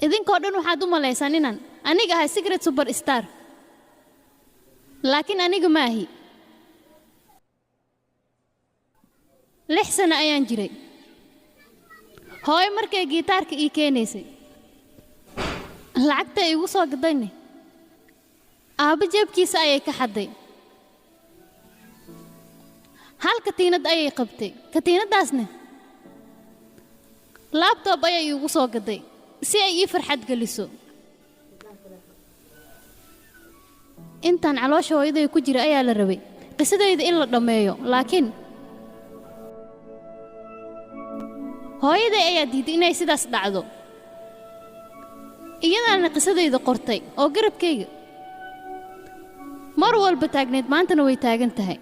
Idinkoo dhan waxaad u malaysaan inaan aniga ahay secret superstar, laakiin aniga ma ahi. 6 sano ayaan jiray hooyo markay gitaarka ii keenaysay. Lacagta igu soo gadayne aabba jeebkiisa ayay ka xadday. Hal katiinad ayay qabtay, katiinaddaasna laptop ayay iigu soo gaday si ay ii farxad geliso. Intaan caloosha hooyaday ku jira ayaa la rabay qisadayda in la dhammeeyo, laakiin hooyaday ayaa diiday inay sidaas dhacdo. Iyadaana qisadayda qortay oo garabkayga mar walba taagnayd, maantana way taagan tahay.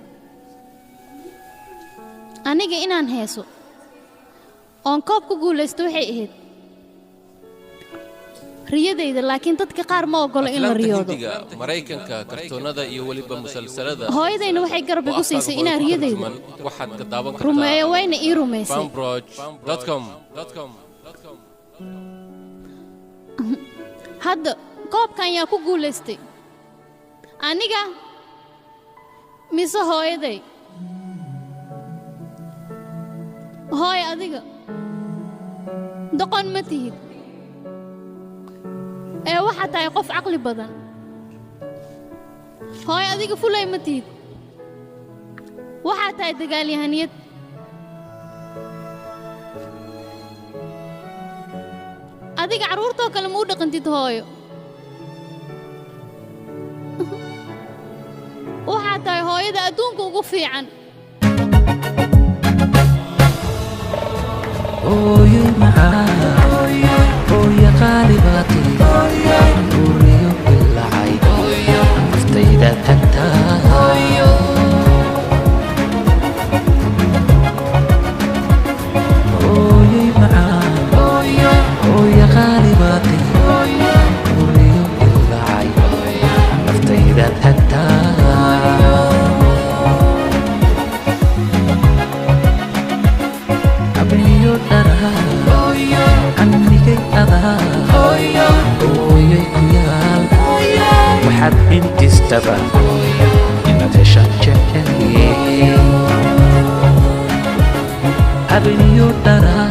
Aniga inaan heeso oon koob ku guulaysto waxay ahayd riyadayda, laakiin dadka qaar ma oggolo in la Aflaamta riyoodo. Hindiga, Maraykanka, kartoonada iyo weliba musalsalada Hooyadayna waxay garab oo igu afkaaga siisay hooyo inaan ku riyadayda tarjuman waxaad ka daawan kartaa rumeeyo, wayna ii rumaysay. fanproj.com. Hadda koobkan yaa ku guulaystay, aniga mise hooyaday? Hooy, adiga doqon ma tihid ee waxaad tahay qof caqli badan. Hooy, adiga fulay ma tihid, waxaad tahay dagaalyahaniyad. Adiga carruurtoo kale ma u dhaqantid. Hooyo, waxaad tahay hooyada adduunka ugu fiican. Hooyoy macaan, hooyo qaali baa tiri, nuuriyo bilacay naftayda tagtaa. Hooyoy macaan, hooyo qaali baa tiri, nuuriyo bilacay naftayda tagtaa. Abriyo dharaa amnigay adaa, hooyoy ku yaal waxaad intistaba inaad heshaan jeceliye. Abriyo dharaa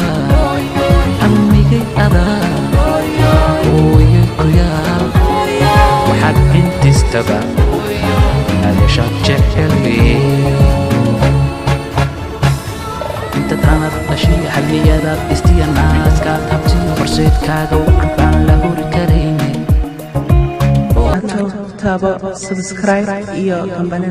amnigay adaa, hooyoy ku yaal waxaad intistaba inaad heshaan jeceliye. Inta taanad dhashay xalliyadaad dhistiya naaskaad habtiyo horseedkaaga wacan baan la huri karayne. Taabo subscribe iyo kambalada.